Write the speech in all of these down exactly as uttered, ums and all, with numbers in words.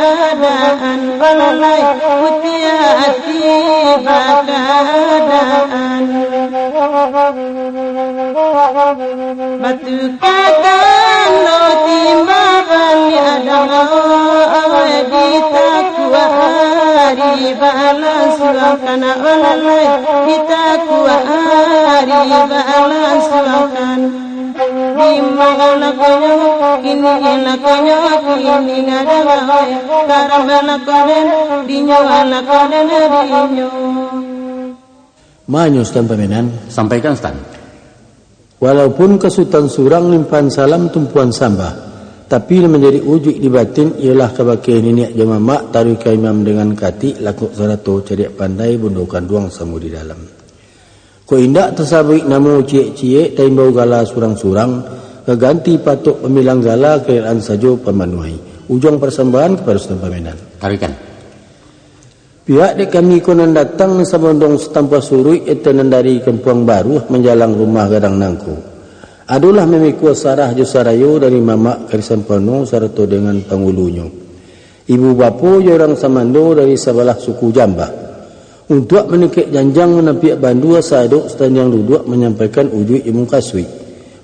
Keadaan balai putiah ati bakaadaan. Batu kakan lo timba bali adang awai ditakuak ari balansuangkan balai ditakuak ari balansuangkan. Di ma lakonyo, kini lakonyo, kini ngadang, karamba lakonen, dinyo lakonen, dinyo. Manyo Sutan Pamenan. Sampaikan, Sutan. Walaupun ka Sutan surang limpahan salam tumpuan sambah, tapi nan manjadi ujuik di batin iyolah kabake niniak jo mamak, taruih ka imam dengan katik, lakok sarato cadiak pandai, bundo kanduang samo di dalam. Kok indak tasabuik namo ciek-ciek, taimbau gala surang-surang, gaganti patok pambilang gala, karelaan sajo pamanuahi. Ujuang parsambahan kapado Sutan Pamenan. Taruihkan. Pihak dek kami ko nan datang nan sabondong satampuah suruik, eto nan dari Kampuang Baruah manjalang rumah gadang nangko, adolah mamikua sarah jo sarayo dari mamak Kari Sampono sarato dengan pangulunyo. Ibu bapo jo urang samando dari sabalah suku Jambah, untuak maningkek janjang manampiak bandua, sadok satandiang duduak manyampaikan ujuik jo mukasuik.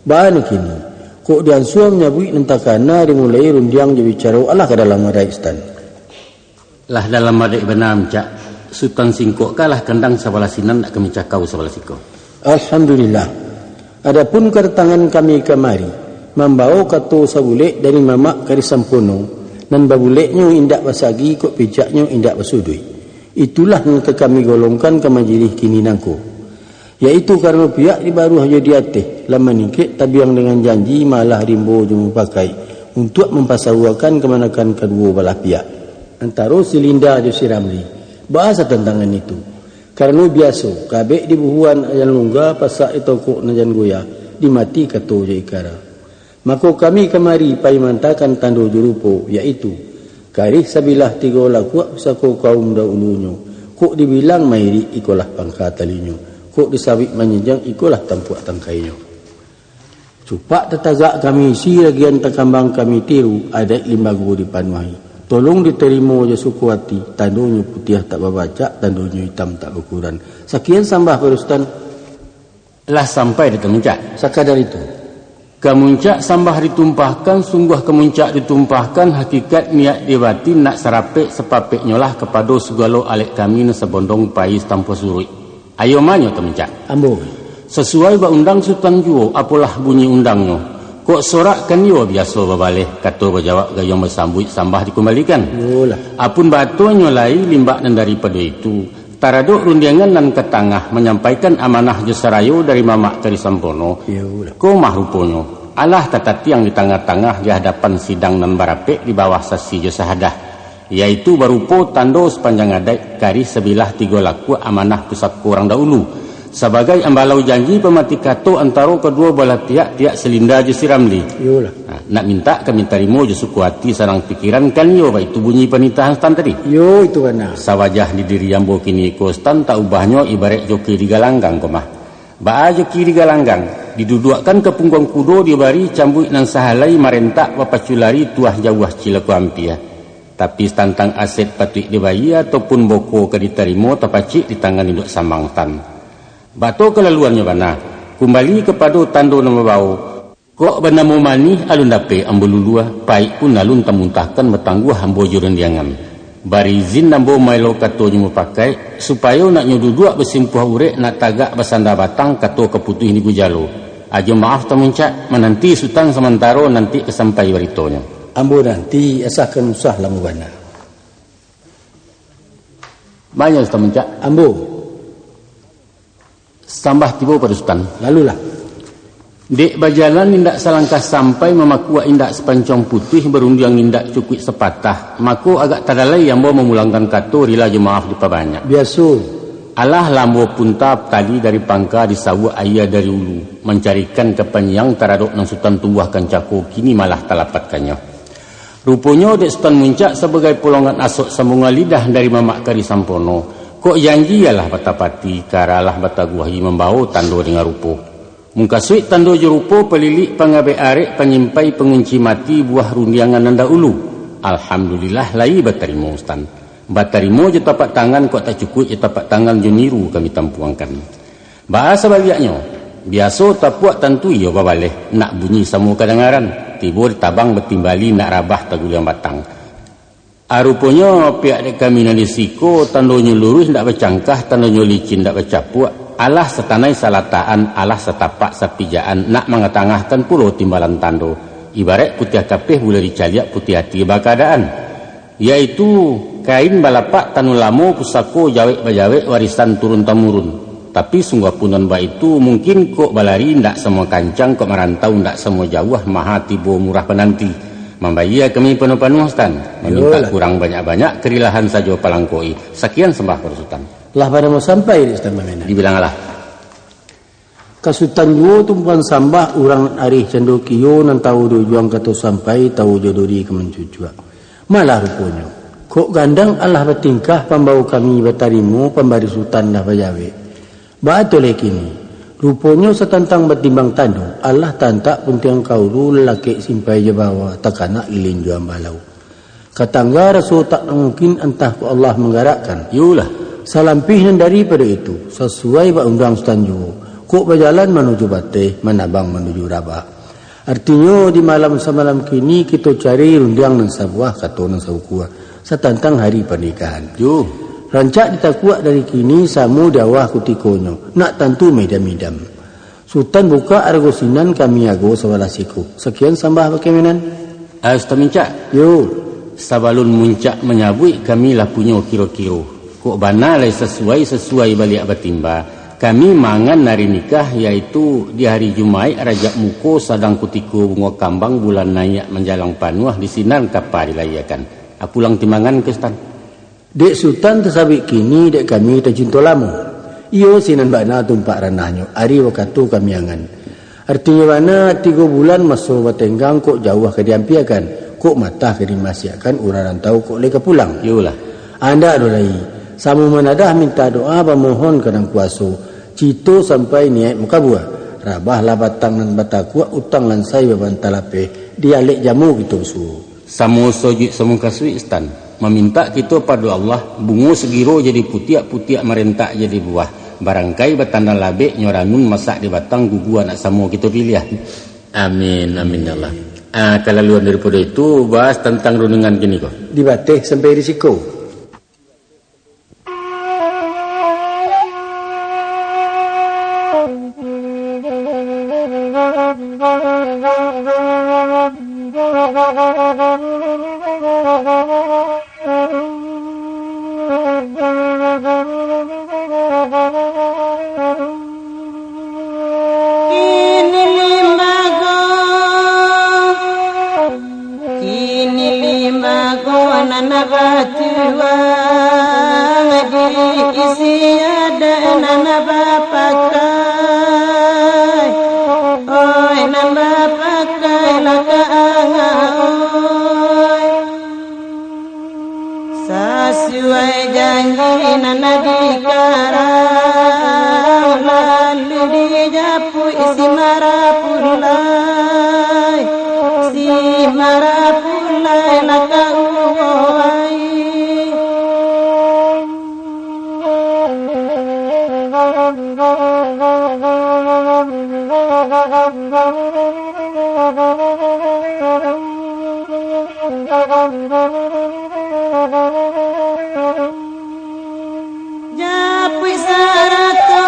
Baa nan kini, kok diansua manyabuik nan takana, dimulai rundiang jo bicaro, alah ka dalam adaik Sutan. Lah dalam adaik bana, Muncak. Sutan singkok kalah kandang sabalah sinan, nak kami cakau sabalah siko. Alhamdulillah. Adapun kadatangan kami kamari, mambawo kato sabulek dari mamak Kari Sampono, nan babuleknyo indak basagi, kok picaknyo indak basuduik. Itulah nan ka kami golongkan ka majilih kini nangko, yaitu karano pihak di baruah jo di ateh lah maningkek tabiang dengan janji, malah rimbo jo mupakaik untuak mampasauakan kamanakan kaduo balah pihak, antaro si Linda jo si Ramli. Baa satantangan itu? Karano biaso, kabek dibuhuan nan jan lungga, pasak ditokok nan jan goyah, dimati kato jo ikara. Mako kami kamari pai mantakan tando jo rupo, yaitu, karih sabilah tigo lakuak pusako kaum dahulunyo, kok dibilang mairik ikolah pangka talinyo, kok disawik manjinjiang ikolah tampuak tangkainyo. Cupak tatagak kami isi, ragian takambang kami tiru, adaik limbago dipanuahi. Tolong ditarimo jo suko ati, tandonyo putiah tak babacak, tandonyo itam tak bakuran. Sakian sambah, Pak Rustan. Lah sampai di Tamuncak. Sakadar itu. Ka muncak sambah ditumpahkan, sungguah ka muncak ditumpahkan, hakikat niat di batin nak sarapek sapapeknyolah kapado sagalo alek kami nan sabondong pai satampuah suruik. Ayo manyo Tamuncak. Ambo. Sasuai ba undang Sutan juo, apolah bunyi undangnyo. Kok sorak kan iyo biaso babaleh, kato bajawab gayuang basambuik sambah dikumbalikan. Iyolah. Apun batonyo lai limbak nan daripado itu, taradok rundiangan nan ka tangah manyampaikan amanah jo sarayo dari mamak Kari Sampono. Iyolah. Ko mah ruponyo, alah tatatiang di tangah-tangah di hadapan sidang nan barapek di bawah sasi jo sahadah, yaitu barupo tando sapanjang adaik, karih sabilah tigo lakuak amanah pusako urang dahulu, sabagai ambalau janji pamati kato antaro kaduo balah pihak, pihak si Linda jo si Ramli. Iyolah. Nah, nak mintak kami tarimo jo suko ati sarang pikiran, kan iyo baitu bunyi panitahan Sutan tadi. Iyo, itu bana. Sawajah di diri ambo kini ko Sutan, tak ubahnyo ibaraik joki di galanggang ko mah. Baa joki di galanggang, diduduakkan ka pungguang kudo, dibari cambuik nan sahalai, marentak bapacu lari, tuah jauah cilako ampia. Tapi satantang aset patuik dibayia ataupun boko ka ditarimo, tapacik di tangan induak samang Sutan. Bato kalaluannyo bana, kumbali kapado tando nan babawo. Kok banamo manih alun dapek ambo lulua, paik pun alun tamuntahkan, batangguah ambo jo rundiangan. Bari izin ambo maelo katonyo mupakaik, supayo nak nyo duduak basimpuah urek, nak tagak basanda batang, kato ka putuih di gujalo. Ajo maaf Tamuncak, mananti Sutan samantaro, nanti ka sampai baritonyo. Ambo nanti, asahkan usah lamo bana. Manyo Sutan Muncak. Ambo. Sambah tibo pado Sutan. Lalulah. Dek bajalan indak salangkah sampai, mamakuak indak sapancuang putuih, barundiang indak cukuik sapatah, mako agak tadalai ambo mamulangkan kato, rila jo maaf dipabanyak. Biaso. Alah lah ambo punta tali dari pangka, disawuak aia dari ulu, mancarikan kapanyiang taradok nan Sutan tumbuahkan cako, kini malah talapatkannyo. Ruponyo dek Sutan Muncak sabagai polongan asok sambungan lidah dari mamak Kari Sampono, kok janji alah batapati, kara alah bataguahi, mambawo tando dengan rupo. Mukasuik tando jo rupo, palilik, pangabek arek, panyimpai, pangunci mati, buah rundiangan nan dahulu. Alhamdulillah, lai batarimo, Sutan. Batarimo jo tapak tangan, kok tak cukuik jo tapak tangan jo niru kami tampuangkan. Baa sabaliaknyo, biaso tapuak tantu iyo babaleh, nak bunyi samo kadangaran, tibo di tabang batimbali, nak rabah taguliang batang. A, ruponyo pihak dek kami nan di siko, tandonyo luruih ndak bacangkah, tandonyo licin ndak bacapuak, alah satanai salatakan, alah satapak sapijaan, nak mangatangahkan pulo timbalan tando, ibaraik putiah kapeh buliah dicaliak, putiah ati bakaadaan, yaitu kain balapak tanu lamo, pusako jawek bajawek, warisan turun tamurun. Tapi sungguah pun nan baitu, mungkin kok balari ndak samo kancang, kok marantau ndak samo jauah, maha tibo murah pananti. Mambayia kami panuah-panuah, Sutan. Mamintak Iyolah. kurang banyak-banyak, karilahan sajo palangkoi. Sakian sambah pado Sutan. Lah pado mau sampai dek Sutan Bamenan. Dibilang alah. Ka Sutan juo tumpuan sambah, urang nan arih cando kio, nan tahu di ujuang kato sampai, tahu jo duri ka mancucuak. Malah ruponyo, kok gandang alah batingkah, pambao kami batarimo, pambari Sutan lah bajawek. Baa tu lai kini, ruponyo satantang batimbang tando, alah tantak puntiang kaulu, lalakek simpai jo bawa, takanak lilin jo ambalau. Katangga raso tak mungkin, antah kok Allah manggarakkan. Yulah. Salampih nan daripado itu, sasuai bak undang Sutan juo, kok bajalan manuju bateh, manabang manuju rabak. Artinyo, di malam samalam kini, kito cari rundiang nan sabuah, kato nan saukua, satantang hari panikahan. Yo. Rancak ditakuak dari kini, samo di awah kutikonyo, nak tantu midam-midam. Sutan bukak arago sinan, kami ago sabalah siko. Sakian sambah bakeh Menan. Ah, Sutan Mincak. Yo. Sabalun Muncak manyabuik, kami lah punyo kiro-kiro. Kok bana lai sasuai-sasuai baliak batimba, kami mangan ari nikah, yaitu di hari Jumaik Rajab muko, sadang kutiko bungo kambang, bulan naiak manjalang panuah, di sinan kapa dilayiakan. Ah, pulang timbangan ka Sutan. Dek Sutan tasabik kini, dek kami tacinto lamo. Iyo, sinan bana tumpak ranahnyo, ari wakatu kami angan. Artinyo bana, tigo bulan maso batenggang, kok jauah ka diampiakan, kok matah ka dimasiakkan, urang rantau kok lai ka pulang. Iyolah. Andak doh lai, samo manadah minta doa, bamohon ka Nan Kuaso, cito sampai niaik makabua. Rabahlah batang nan batakuak, utang lansai babanta lapeh, di alek jamu kito basuo. Samo sojuik samo kasuik, Sutan. Mamintak kito pado Allah, bungo sagiro jadi putiak, putiak marentak jadi buah. Barangkai batanda labek, nyo ranun masak di batang, gugua nak samo kito piliah. Amin, amin ya Allah. Ah, kalaluan daripado itu, bahas tantang rundiangan kini ko. Di bateh sampai di siko. Kini limbago, kini limbago nan batuang, diisi adat nan bapakai. Oi, nan bapakai lah ka angah, oi. Sasuai janji nan dikarang, lalu dijapuik si marapulai, si marapulai lah ka uwai. Japuik sarato,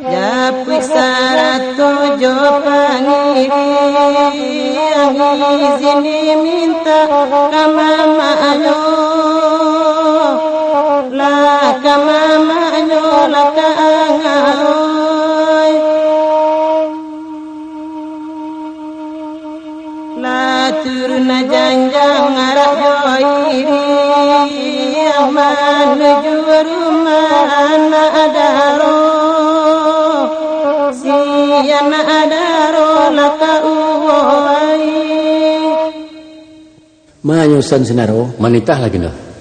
japuik sarato jo pangiriang, izin diminta ka mamaknyo, lah ka mamaknyo, lah ka angah, oi. Lah turun janjang arak jo iriang, manuju rumah anak daro, si anak daro lah ka uwai. Manyosan sinaro. Manitah lagi ndak?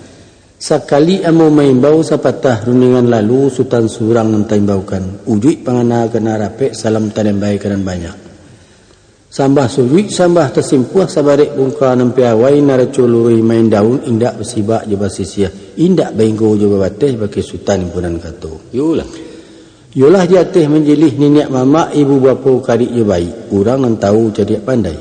Sakali ambo maimbau sapatah rundiangan lalu, Sutan surang nan taimbaukan. Ujuik pangana ka nan rapek, salam talembai ka nan banyak. Sambah suluik, sambah tasimpuah, sabarek bungka nan piawai, naraco luruih main daun, indak basibak jo basisiah, indak bainggo jo babateh, bakeh Sutan himpunan kato. Yolah. Yolah di ateh manjilih niniak mamak, ibu bapo karik jo baik, urang nan tahu cadiak pandai.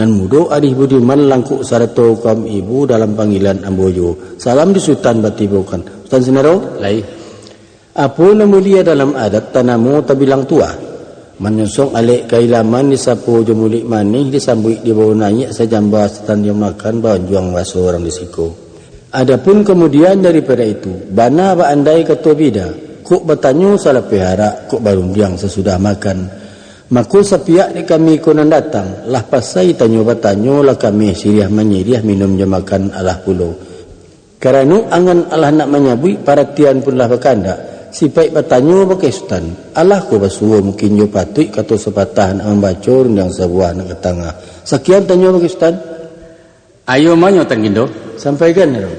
Nan mudo arih budiman, langkok sarato kaum ibu, dalam panggilan ambo juo, salam di Sutan batibokan. Sutan Sinaro? Lai. Apo nan mulia dalam adat, tanamo tabilang tuah. Manyosong alek kailaman, disapo jo muluik manih, disambuik dibawo naiak, sajamba satandiang makan, baanjuang baso urang di siko. Adapun kamudian daripado itu, bana baandai kato bida, kok batanyo salapeh arak, kok barundiang sasudah makan. Mako sapiak dek kami ko nan datang, lah pasai tanyo batanyo, lah kameh siriah manyiriah, minum jo makan alah pulo. Karano angan alah nak manyabuik, paratian pun lah bakandak, sipaik batanyo bakeh Sutan, alah ko basuo mungkin jo patuik, kato sapatah nak mambaco, rundiang sabuah nak ka tangah. Sakian tanyo bakeh Sutan. Ayo manyo, Tan Gindo. Sampaikan, Rong.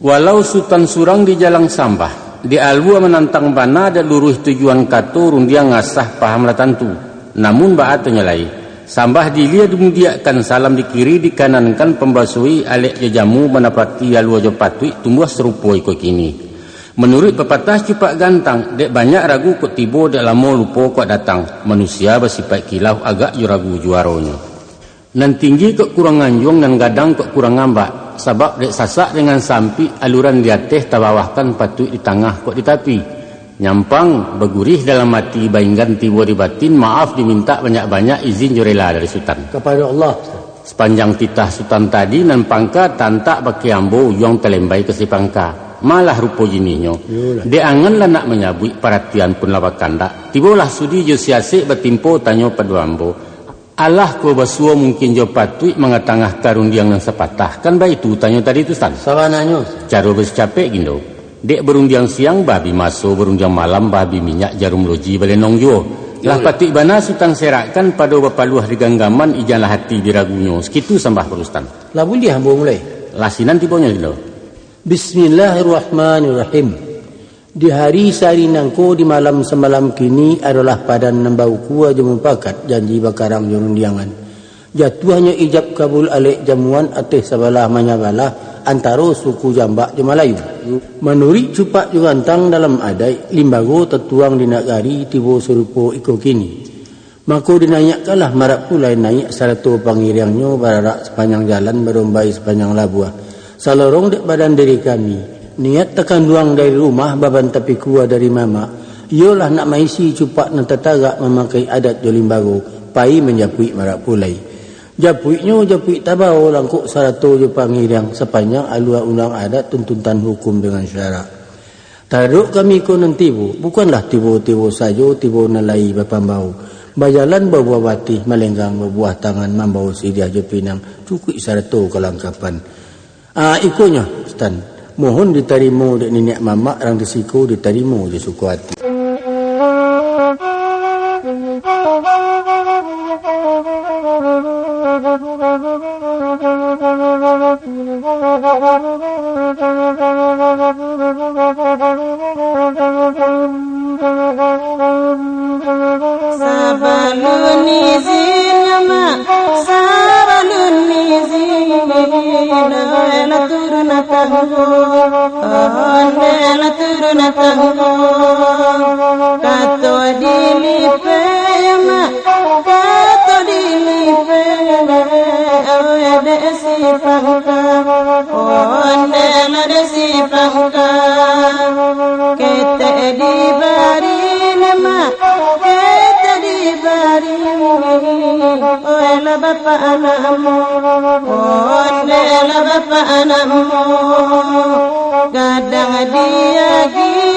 Walau Sutan surang di jalang sambah, di alua manantang bana, dek luruih tujuan kato, rundiang ngasah paham lah tantu. Namun baa tu nyo lai, sambah di ilia dimudiakkan, salam di kiri dikanankan, pambasoi alek jo jamu, manapati alua jo patuik, tumbuah sarupo iko kini. Manuruik papatah cupak gantang, dek banyak ragu kok tibo, dek lamo lupo kok datang. Manusia basipaik kilau, agak jo ragu juaronyo. Nan tinggi kok kurang anjuang, nan gadang kok kurang ambak, sabab dek sasak dengan sampik, aluran di ateh tabawahkan, patuik di tangah kok di tapi. Nyampang, bagurih dalam ati, bainggan tibo di batin, maaf dimintak banyak-banyak, izin jo rela dari Sutan. Kapado Allah, Ustaz. Sapanjang titah Sutan tadi, nan pangka tantak bakeh ambo, ujuang talembai ka si pangka. Malah rupo jinihnyo. Iyolah. Dek angan lah nak manyabuik, paratian pun lah bakandak. Tibolah sudi jo siasek, batimpo tanyo pado ambo. Alah ko basuo mungkin jo patuik, mangatangah karundiang nan sapatah. Kan baitu tanyo tadi tu, San? Sabananyo. Caro basicapek, Gindo. Dek barundiang siang, babi maso, barundiang malam, babi minyak, jarum loji balenong juo. Lah patuik bana Sutan serakkan, pado bapaluah di ganggaman, ijanlah ati di ragunyo. Sakitu sambah pado Sutan. Lah buliah ambo mulai? Lah sinan tibonyo, Gindo. Bismillahirrahmanirrahim. Di hari sahari nangko, di malam samalam kini, adolah padan nan baukua jo mupakat, janji bakarang jo rundiangan. Jatuahnyo ijab kabul alek jamuan, ateh sabalah manyabalah, antaro suku Jambak jo Malayu. Manuruik cupak jo gantang dalam adaik, limbago tatuang di nagari, tibo sarupo iko kini. Mako dinaiakkanlah marak pulai, naiak sarato pangiriangnyo, bararak sapanjang jalan, barombai sapanjang labuah. Salorong dek badan diri kami, niat takanduang dari rumah, baban tapikua dari mamak, iyolah nak maisi cupak nan tatagak, mamakai adat jo limbago, pai manjapuik marak pulai. Japuiknyo japuik tabao, langkok sarato jo pangiriang, sapanjang alua undang adat, tuntutan hukum dengan syarak. Taradok kami ko nan tibo, bukanlah tibo-tibo sajo, tibo nan lai bapambao. Bajalan babuah batih, malenggang babuah tangan, mambawo siriah jo pinang, cukuik sarato kalangkapan. Ah, ikonyo, Sutan. Mohon ditarimo dek niniak mamak, rang di siko ditarimo jo suko ati. Sabalun izin, Mak, sabalun izin, lah turun tanggo, lah turun tanggo. Kato dilipeh, Mak, kato dilipeh, dek si pangka, ondeh lah dek si pangka. Ketek dibarin, Mak, ketek dibarin, oilah bapak anakmu, ondeh lah bapak anakmu. Gadang diagiah,